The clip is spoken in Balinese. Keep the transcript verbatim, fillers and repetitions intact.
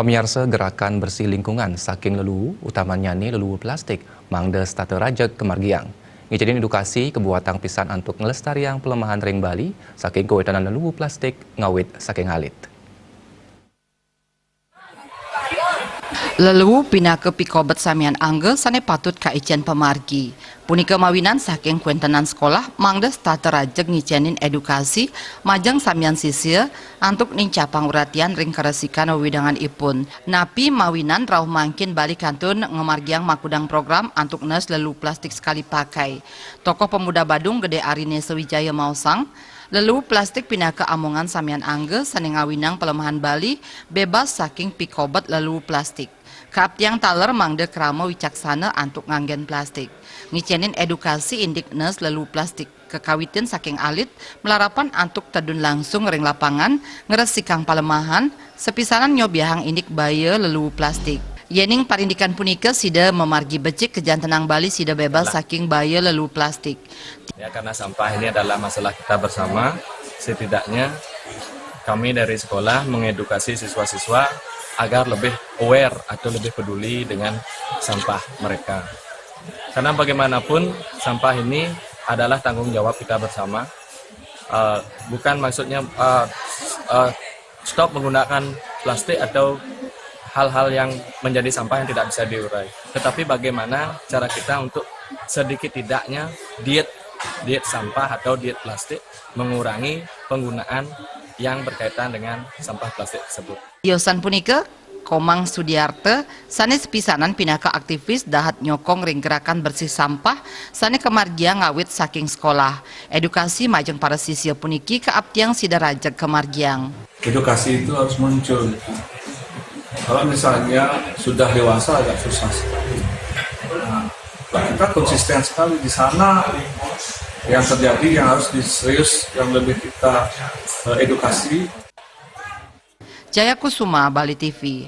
Pamiarsa, gerakan bersih lingkungan saking leluwu, utamanya ni leluwu plastik, mangda setata rajeg kamargiang. Ngicenin edukasi kabuatang pisan antuk nglestariang palemahan ring Bali saking kawentenan leluwu plastik ngawit saking alit. Leluwu pinaka pikobet samian angga sane patut kaicen pamargi. Punika mawinan saking kawentenan sekolah mangda setata rajeg ngicenin edukasi majeng samian sisia antuk nincapang uratian ring karesikan wewidanganipun. Napi mawinan rauh mangkin Bali kantun ngamargiang makudang program antuk nes leluwu plastik sekali pakai. Tokoh Pemuda Badung Gede Arinesa Wijaya maosang, leluwu plastik pinaka amongan samian angga sane ngawinang palemahan Bali bebas saking pikobet leluwu plastik. Kaaptiang taler mangda krama wicaksana antuk nganggen plastik. Ngicenin edukasi indik nes leluwu plastik kakawitin saking alit, malarapan antuk tedun langsung ring lapangan, ngresikang palemahan, sapisanan nyobiahang indik baya leluwu plastik. Yening parindikan punika sida mamargi becik kajantenang Bali sida bebas saking baya leluwu plastik. Ya, karena sampah ini adalah masalah kita bersama, setidaknya kami dari sekolah mengedukasi siswa-siswa agar lebih aware atau lebih peduli dengan sampah mereka. Karena bagaimanapun sampah ini adalah tanggung jawab kita bersama. Eh, bukan maksudnya, eh, eh, stop menggunakan plastik atau hal-hal yang menjadi sampah yang tidak bisa diurai. Tetapi bagaimana cara kita untuk sedikit tidaknya diet, diet sampah atau diet plastik, mengurangi penggunaan yang berkaitan dengan sampah plastik tersebut. Tiosan punika, Komang Sudiarta, sane sapisanan pinaka aktivis dahat nyokong ring gerakan bersih sampah, sane kamargiang ngawit saking sekolah. Edukasi majeng para sisia puniki kaaptiang sida rajeg kamargiang. Edukasi itu harus muncul. Kalau misalnya sudah dewasa agak susah sekali. Nah, kita konsisten sekali di sana. Yang terjadi yang harus diserius, yang lebih kita eh, edukasi. Jaya Kusuma, Bali T V.